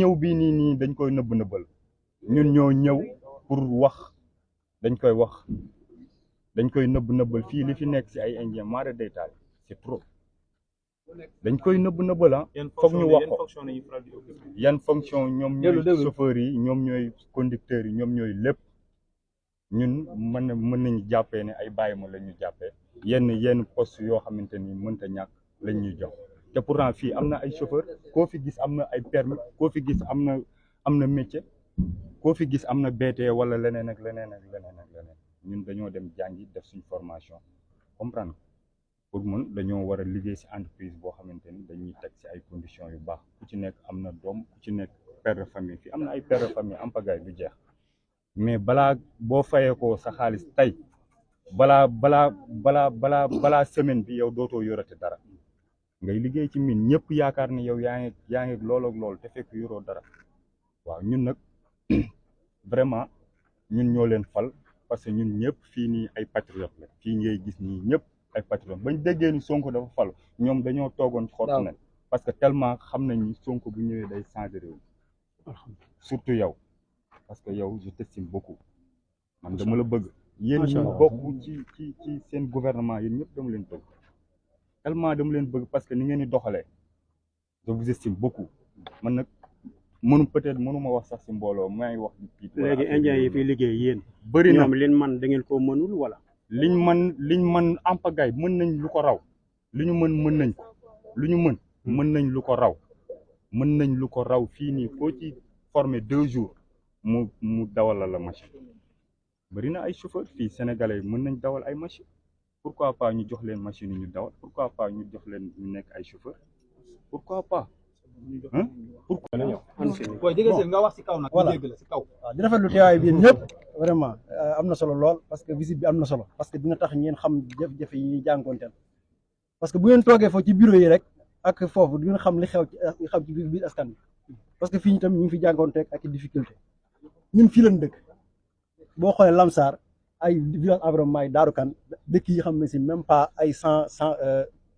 ñëw bii nii dañ koy nëbbal ñun ñoo ñëw pour wax dañ koy nëbbal fii li fi nekk ci ay indien mara détail c'est trop dañ koy nëbbal ah foog ñu wax ko yan fonction ñoom ñooy chauffeurs yi ñoom ñooy conducteurs yi ñoom ñooy lépp ñun mën nañu jàppee ne ay bàyyi ma la ñu jàppee yenn poste yoo xamante ni mënta ñàkk lañ ñuy jox te pourtant fii am na ay chauffeur koo fi gis am na ay permis koo fi gis am na métier koo fi gis am na BT wala leneen ak leneen ñun dañoo dem jàngi def suñ formation comprendre pour mun dañoo war a liggéey ci entreprise boo xamante ni dañuy teg ci ay conditions yu baax ku ci nekk am na doom ku ci nekk père de famille fii am na ay père de famille am pagaay bu jeex mais balaa boo fayee ko sa xaalis tey balaa semaine bi yow dootoo yorate dara ngay liggéey ci mine ñëpp yaakaar ne yow yaa ngi lool ak lool te fekk yoroo dara waaw ñun nag vraiment ñun ñoo leen fal parce que ñun ñëpp fii nii ay patriote la fii ngay gis nii ñëpp ay patriote bañ déggee ni Sonko dafa fal ñoom dañoo toogoon xott na parce que tellement xam nañ ni Sonko bu ñëwee day changer réew surtout yow parce que yow je t'estime beaucoup man dama la bëgg yéen ñi bokk ci seen gouvernement yéen ñëpp dama leen bëgg tellement dama leen bëgg parce que ni ngeen di doxalee je vous estime beaucoup man nag mënuma wax sax ci mbooloo may wax di léegi indien yi fi liggéey yéen bëri na ñoom liñ man da ngeen koo mënul wala liñ man ampagaay mën nañ lu ko raw li ñu mën nañ ko lu ñu mën nañ lu ko raw fii nii koo ci formé 2 jours mu dawal la machine bëri na ay chauffeur fii sénégalais yi mën nañ dawal ay machine pourquoi pas ñu jox leen machine yi ñu dawal pourquoi pas ñu jox leen ñu nekk ay chauffeur pourquoi pas nga wax ci kaw nag voilà ci kaw waaw di rafetlu teewaay bi ñëpp vraiment am na solo lool parce que visite bi am na solo parce que dina tax ngeen xam jafe-jafe yi ñuy jànkoonteel parce que bu ngeen toogee foofu ci bureau yi rek ak foofu du ngeen xam li xew ci biir askan bi parce que fii tam ñu ngi fi jànkoonteeg ak difficulté ñun fii lañ dëkk boo xoolee Lamsar ay village environnement yi Daaru Kan dëkk yi xam ne si même pas ay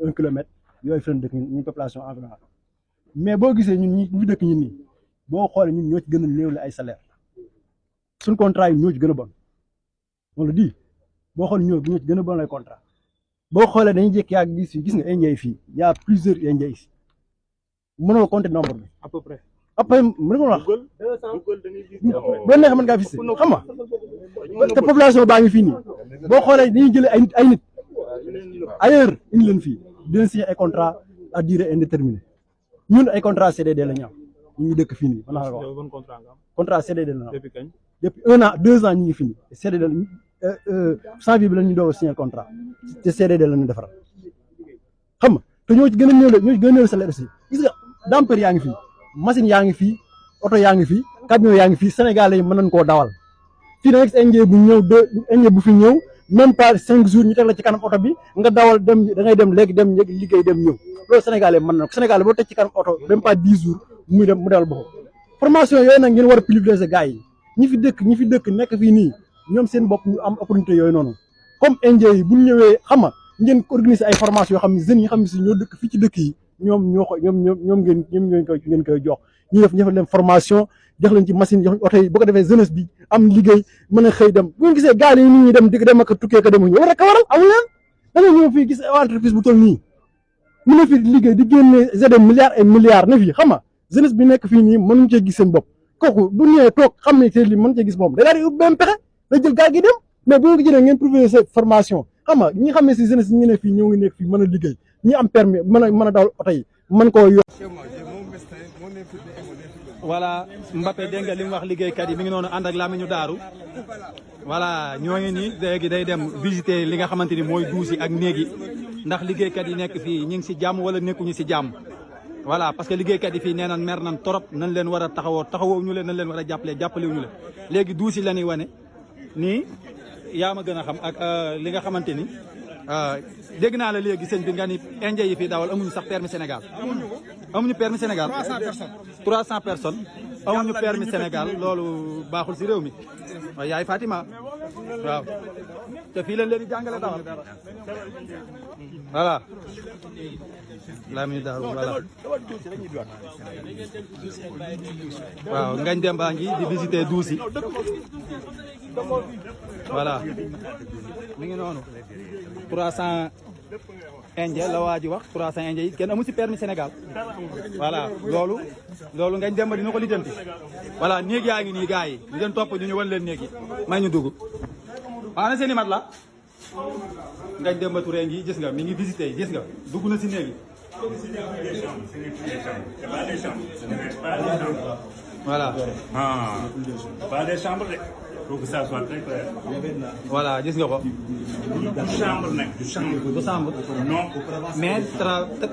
1 kilomètre yooyu fi lañ dëkk ñun population environnement mais boo gisee ñun ñi fi dëkk ñun nii boo xoolee ñun ñoo ci gën a néewle ay salaire suñ contrat yi ñoo ci gën a bon on le dit boo xoolee ñoo ci gën a bon ay contrat boo xoolee dañuy jékki yaa gis nga indien fii y a plusieurs indiens ici mënoo compter nombre bi à peu près après mën nga wax ba neex mën ngaa fi xam nga te population baa ngi fii nii boo xoolee dañuy jëlee ay nit ailleurs indi leen fii dina signé ay contrat à durée indéterminée ñun ay contrat CDD la ñu am ñu ngi dëkk fii nii mën naa la wax contrat CDD la ñu am depuis 1 an 2 ans ñu ngi fii nii CDD janvier bi la ñu doog a signé contrat te CDD la ñu defaral xam nga te ñoo ci gën a néew salaire aussi gis nga dampeur yaa ngi fii machine yaa ngi fii oto yaa ngi fii camion yaa ngi fii Sénégalais yi mën nañ koo dawal fii da nga gis indien bu ñëw indien bu fi ñëw même pas 5 jours ñu teg la ci kanam oto bi nga dawal dem da ngay dem léegi dem liggéey dem ñëw loolu Sénégalais mën na ko Sénégalais boo teg ci kanam oto même pas 10 jours mu dawal boppam formation yooyu nag ngeen war a privilégier gars yi ñi fi dëkk nekk fii nii ñoom seen bopp ñu am opportunité yooyu noonu comme indien yi bu ñu ñëwee xam nga ngeen organiser ay formation yoo xam ne jeunes yi xam ne si ñoo dëkk fii ci dëkk yi ñoom ngeen koy jox ñu def leen formation jox leen ci machine jox oto yi bu ko defee jeunesse bi am liggéey mën a xëy dem bu ngeen gisee gaal yi nit ñi dem di dem ak tukkee ko dem ñëw rek a waral amul leen da nga ñëw fii gis entreprise bu toll nii mu ne fi liggéey di génne des milliards et milliards ne fii xam nga jeunesse bi nekk fii nii mënuñ cee gis seen bopp kooku bu ñëwee toog xam ne te li mën cee gis bopp da daal di ubbi benn pexe da jël gaal gi dem mais bu ngeen ko jëlee ngeen prouver cette formation xam nga ñi xam ne si jeunesse ñi ne fii ñëw ngi nekk fii mën a liggéey ñi am permis mën a dawal oto yi mën koo yor. voilà Mbappé dégg nga li mu wax liggéeykat yi mi ngi noonu ànd ak Lamine Daaru voilà ñoo ngi nii léegi day dem visiter li nga xamante ni mooy duus yi ak néeg yi ndax liggéeykat yi nekk fii ñu ngi si jàmm wala nekkuñu si jàmm voilà parce que liggéeykat yi fii nee nañ mer nañ trop nañ leen war a taxawoo ñu leen nañ leen war a jàppale wu ñu leen léegi duus yi la ñuy wane nii yaa ma gën a xam ak li nga xamante ni dégg naa la léegi sëñ bi nga ni indien yi fii dawal amuñu sax permis Sénégal amuñu permis Sénégal 300 personnes amuñu permis Sénégal loolu baaxul si réew mi waaye yaay Fatima waaw te fii leen leen di jàngale dawal voilà Lamine Darou voilà waaw Ngagne Demba ngi di visiter Doucy voilà mi ngi noonu 300 indien la waa ji wax 300 indien yi kenn amu si permis Sénégal voilà loolu Ngagne Demba dina ko lijjanti voilà néeg yaa ngi nii gars yi ñu leen topp ñu wan leen néeg yi may ñu dugg ana seen i mat la Ngagne Demba Touré ngi gis nga mi ngi visité gis nga dugg na si néeg yi voilà Pas des chambres, pour que ça soit très clair. voilà gis nga ko Du chambre nag, du chambre. du chambre Non. mais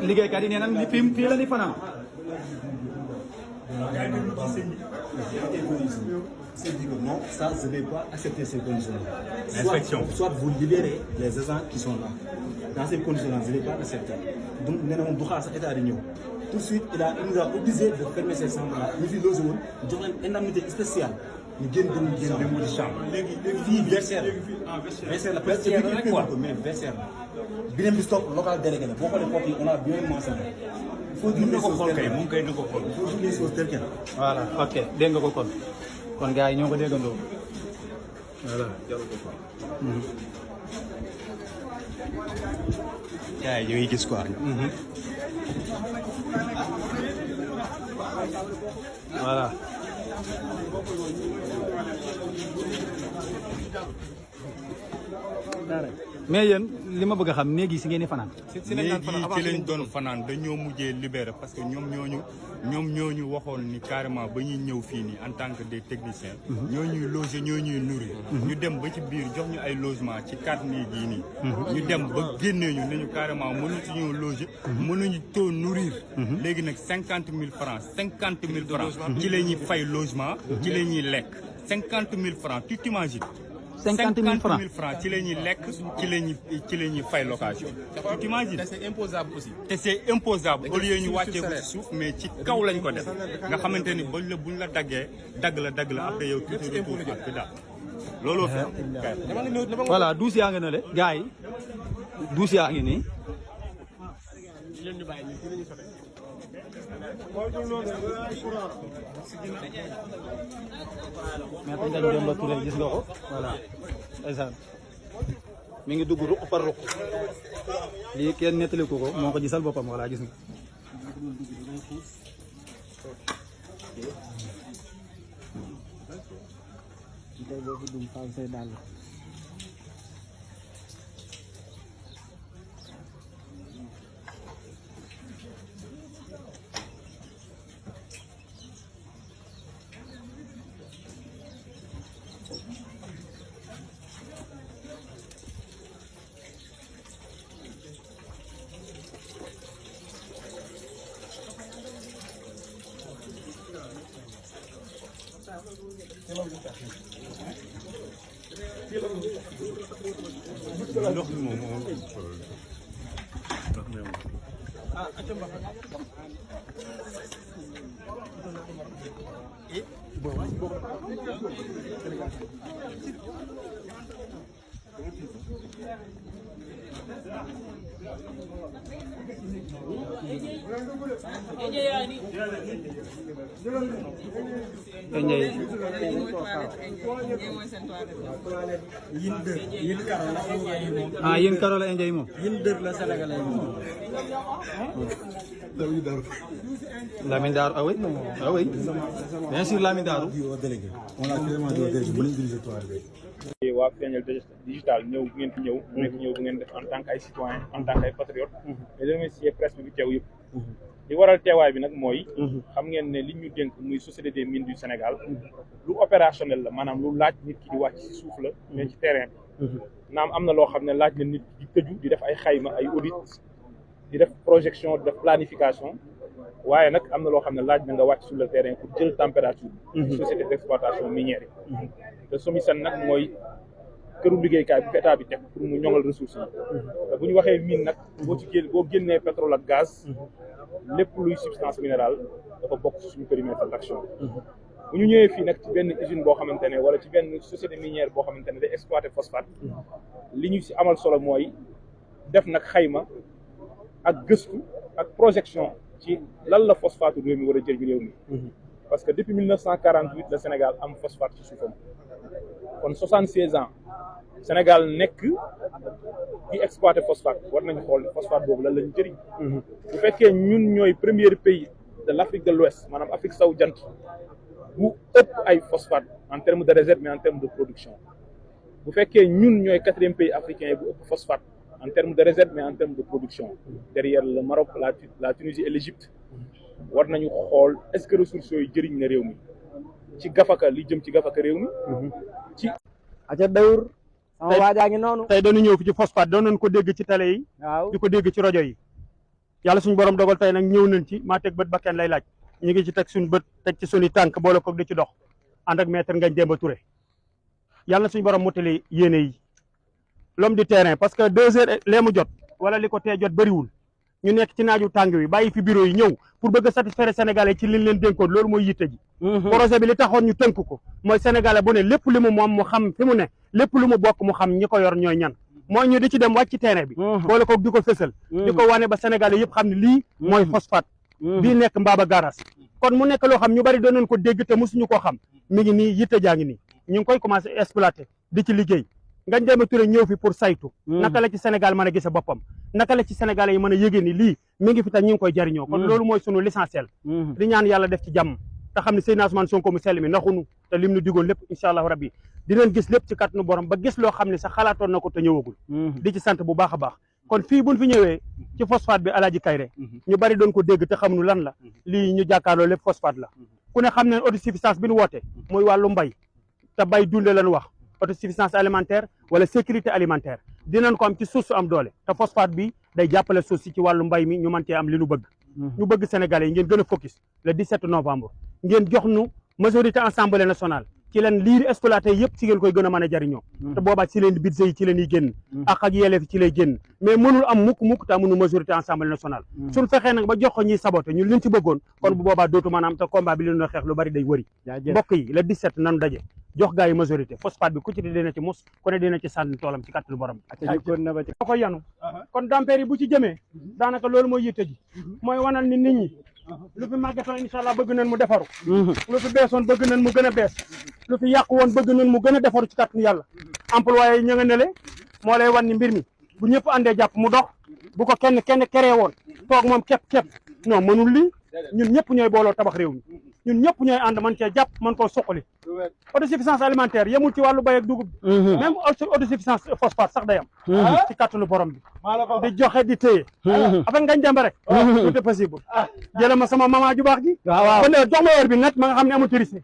liggéeykat yi nee nañ li fii la ni fanaan C'est dit que non, ça, je ne vais pas accepter ces conditions-là. Inspection. Soit vous libérez les agents qui sont là. Dans ces conditions-là, je ne vais pas accepter. Donc, nous avons un état de l'Union. Tout de suite, il nous a obligé de fermer ces chambres-là. Nous avons logé, nous avons une indemnité spéciale. Nous avons une chambre. Fille, versaire. Versaire, la versaire, mais versaire. Bien plus stock local délégué. Pourquoi les copies, on a bien mentionné. Il faut dire les choses telles quelles. Il faut dire les choses telles quelles. voilà ok dégg nga ko kon gars yi ñoo ko déggandoo voilà gars yi ñu ngi gis quoi. voilà mais yéen li ma bëgg a xam néeg yi si ngeen di fanaan léegi ci lañ doon fanaan dañoo mujjee libéré parce que ñoom ñooñu waxoon ni carrément ba ñuy ñëw fii nii en tant que des techniciens ñoo ñuy loger ñoo ñuy nourrir ñu dem ba ci biir jox ñu ay logement ci 4 néeg yi nii ñu dem ba génnee ñu ne ñu carrément mënuñu loger mënuñu too nourrir léegi nag 50 000 francs 50 000 francs ci la ñuy fay logement ci la ñuy lekk 50 000 francs tu t'imagines 50 000 francs ci la ñuy lekk ci la ñuy fay location. tu t'imagines c'est imposable aussi. te c'est imposable au lieu ñu wàccee ko ci suuf mais ci kaw lañ ko def nga xamante ni buñ la daggee dagg la après yow tuuti retour ak daal looloo fi voilà Doucy yaa ngi ne le gars yi Doucy yaa ngi nii mais Ngagne Demba Touré gis nga ko voilà ndeysaan mi ngi dugg ruq par ruq lii kenn nettali ko moo ko gisal boppam voilà gis nga ndox mi moom yéen karo la indien yi moom Lamine Darou ah oui bien sûr Lamine Darou waa Feeñal digital ñëw bu ngeen fi ñëw bu ngeen fi ñëw bu ngeen def en tant que ay citoyen en tant que ay patriote mais remercier presse bi teew yëpp li waral teewaay bi nag mooy xam ngeen ne li ñu dénk muy société des mines du Sénégal lu opérationnel la maanaam lu laaj nit ki di wàcc ci suuf la mais ci terrain bi naam am na loo xam ne laaj na nit di tëju di def ay xayma ay audit di def projection di def planification waaye nag am na loo xam ne laaj na nga wàcc sur le terrain pour jël température société d'exploitation minière yi te SOMISEN nag mooy këru liggéeykaay bu fi état bi teg pour mu ñoŋal ressources yi te bu ñu waxee mine nag boo génnee pétrole ak gaz lépp luy substance minérale dafa bokk ci suñu périmètre d'action bu ñu ñëwee fii nag ci benn usine boo xamante ne wala ci benn société minière boo xamante ne day exploiter phosphate li ñu ci amal solo mooy def nag xayma ak gëstu ak projection ci lan la phosphate réew mi war a jëriñ réew mi parce que depuis 1948 le Sénégal am phosphate ci suufam kon 76 ans Sénégal nekk di exploiter phosphate war nañu xool phosphate boobu lan lañu jëriñ bu fekkee ñun ñooy premier pays de l'Afrique de l'Ouest maanaam Afrique sowu jant bu ëpp ay phosphate en termes de réserve mais en termes de production bu fekkee ñun ñooy 4e pays africain bu ëpp phosphate en termes de réserve mais en termes de production derrière le Maroc la Tunisie et l'Égypte war nañu xool est-ce que ressources yooyu jëriñ na réew mi ci gafaka li jëm ci gafaka réew mi ci aca dawur sama waajaa ngi noonu tey dañu ñëw fi ci phosphate doon nañ ko dégg ci télé yi waaw di ko dégg ci rajo yi yàlla suñu borom dogal tey nag ñëw nañ ci maa teg bët ba kenn lay laaj ñu ngi ci teg suñu bët teg ci suñu tànk boole ko di ci dox ànd ak maître Ngagne Demba Touré yàlla suñu borom motali yéene yi l'homme du terrain parce que 2 heures lee mu jot wala li ko tee jot bëriwul ñu nekk ci naaju tàng wi bàyyi fi bureau yi ñëw pour bëgg a satisfaire sénégalais ci liñ leen dénkoon loolu mooy yitte ji projet bi li taxoon ñu tënk ko mooy sénégalais bu ne lépp li mu moom mu xam fi mu ne lépp lu mu bokk mu xam ñi ko yor ñooy ñan mooy ñu di ci dem wàcc ci terrain bi boole ko di ko fësal di ko wane ba sénégalais yëpp xam ne lii mooy phosphate bii nekk Mbaba Garas kon mu nekk loo xam ñu bari doon nañ ko dégg te mosuñu koo xam mi ngi nii yitte jaa ngi nii ñu ngi koy commencé exploiter di ci liggéey Ngagne Demba Touré ñëw fi pour saytu naka la ci Sénégal mën a gise boppam naka la ci Sénégalais yi mën a yëgee ni lii mi ngi fi te ñu ngi koy jariñoo kon loolu mooy sunu l'essentiel di ñaan yàlla def ci jàmm te xam ne Seydina Ousmane Sonko mu sell mi naxunu te lim nu digoon lépp incha allahu rabbi dinañ gis lépp ci kàttanu borom ba gis loo xam ne sax xalaatoon na ko te ñëwagul di ci sant bu baax a baax kon fii buñ fi ñëwee ci phosphate bi Alaaji Kayre ñu bari doon ko dégg te xamuñu lan la lii ñu jàkkaarloo lépp phosphate la ku ne xam ne autosuffisance bi ñu woote muy wàllu mbay te bay dunde lañu wax autosuffisance alimentaire wala sécurité alimentaire dinañ ko am ci suuf su am doole te phosphate bi day jàppale suuf si ci wàllu mbay mi ñu mën cee am li ñu bëgg ñu bëgg sénégalais yi ngeen gën a focus le 17 novembre ngeen jox nu majorité assemblée nationale ci leen lii di exploité yëpp ci ngeen koy gën a mën a jariñoo te boobaa ci leen di budget yi ci leen yi génn ak yelleef ci lay génn mais mënul am mukk te amuñu majorité assemblée nationale suñ fexee nag ba jox ko ñuy saboté ñun liñ ci bëggoon kon bu boobaa dootu maanaam te combat bi li ñu xeex lu bari day wëri mbokk yi le 17 nanu daje jox gars yi majorité phosphate bi ku ci dina ci mos ku ne dina ci sànni toolam ci kàttanu borom ko koy yanu kon dampeer yi bu ci jëmee daanaka loolu mooy yitte ji mooy wanal ni nit ñi lu fi màggetoon incha allah bëgg nañ mu defaru lu fi beesoon bëgg nañ mu gën a bees lu fi yàqu woon bëgg nañ mu gën a defaru ci kàttanu yàlla employé yi ña nga nele moo lay wan ni mbir mi bu ñëpp àndee jàpp mu dox bu ko kenn créé woon toog moom képp non mënul lii ñun ñëpp ñooy booloo tabax réew mi ñun ñëpp ñooy ànd man cee jàpp man koo suqali autosuffisance alimentaire yemul ci wàllu bay ak dugub même autosuffisance phosphate sax day am ci kàttanu borom bi di joxe di téye affaire Ngagne Demba rek tout est possible jële ma sama maman ju baax ji kon ne jox ma heure bi net ma nga xam ne amul touriste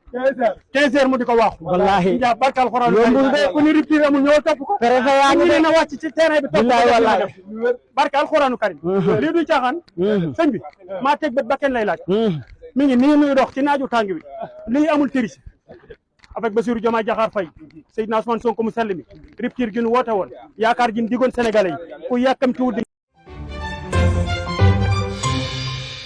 15 heures mu di ko waaxu wallahi njaa barkal xoraan yombul de ku ni rupture amul ñëw topp ko préfet yaa ngi ñu ne wàcc ci terrain bi topp wallahi barke alxuraanu karim lii du caaxaan sëñ bi maa teg bët ba kenn lay laaj mi ngi nii nuy dox ci naaju tàng bi lii amul tërisi avec Bassirou Diomaye Diakhar Faye Seydina Ousmane Sonko mu sell mi rupture gi nu woote woon yaakaar ji ñu digoon Sénégalais yi ku yàkkamti wut